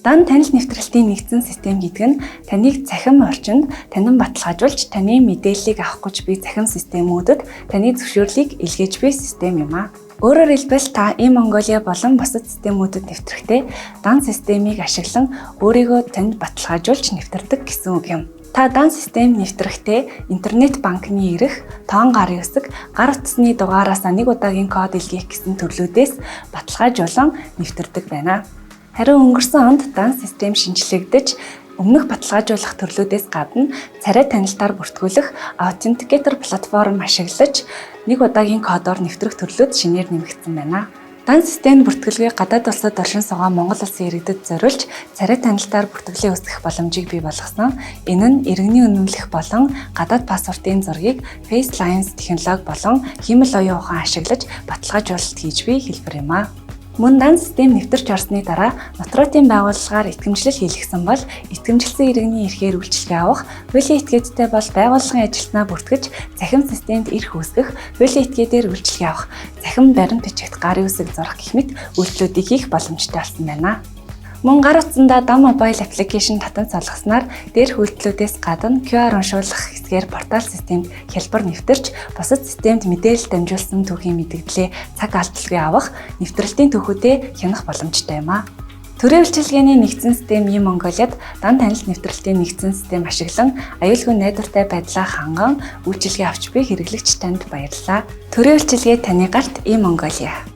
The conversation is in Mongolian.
Дан танил нэвтрэлтийн нэгдсэн систем гэдэг нь таныг цахим орчинд танин баталгаажуулж, таны мэдээллийг авах гэж буй цахим системүүдэд таны зөвшөөрлийг илгээж буй систем юм аа. Өөрөөр хэлбэл, та E-Mongolia болон бусад системүүдэд нэвтрэхдээ дан системийг ашиглан өөрийгөө танд баталгаажуулж нэвтэрдэг гэсэн үг юм. Та дан системд нэвтрэхдээ интернет банкны эрх, тоон гарын үсэг, гар утасны дугаараас нэг удаагийн код илгээх гэсэн төрлүүдээс баталгаажуулан нэвтэрдэг байна. Харин өнгөрсөн онд дан систем шинэчлэгдэж, өмнөх баталгаажуулах төрлүүдээс гадна царай танилтаар бүртгүүлэх Authenticator платформ ашиглаж, нэг удаагийн кодоор нэвтрэх төрлүүд шинээр нэмэгдсэн байна. Дан системд бүртгэлгүй гадаад улсад оршин суугаа Монгол улсын иргэдэд зориулж царай танилтаар бүртгэлээ үүсгэх боломжийг бий болгосон. Энэ нь иргэний үнэмлэх болон гадаад паспортын зургийг Face Lines технологи болон хиймэл оюун ухаан ашиглаж баталгаажуулалт хийж буй хэлбэр юм аа. Мөн дан систем нэвтэрч орсны дараа нотариатын байгууллагаар итгэмжлэл хийлгэсэн бол итгэмжилсэн иргэний эрхээр үйлчилгээ авах, хуулийн этгээдтэй бол байгууллагын ажилтнаа бүртгэж цахим системд эрх үүсгэх, хуулийн этгээдээр үйлчилгээ авах, цахим баримт бичигт гарын үсэг зурах гэх мэт үйлдэлүүдийг хийх боломжтой болсон байна. Мөн гар утсандаа Дан mobile application татан суулгаснаар дээрх үйлдэлүүдээс гадна QR уншуулах хэсгээр портал системд хялбар нэвтэрч, бусад системд мэдээлэл дамжуулсан түүхийн мэдэгдлээ цаг алдалгүй авах, нэвтрэлтийн түүхүүдээ хянах боломжтой юм аа. Төрийн үйлчилгээний нэгдсэн систем E-Mongoliad дан танил нэвтрэлтийн нэгдсэн систем ашиглан аюулгүй, найдвартай байдлаа ханган үйлчилгээ авч буй хэрэглэгч танд баярлалаа. Төрийн үйлчилгээ таны гарт, E-Mongolia.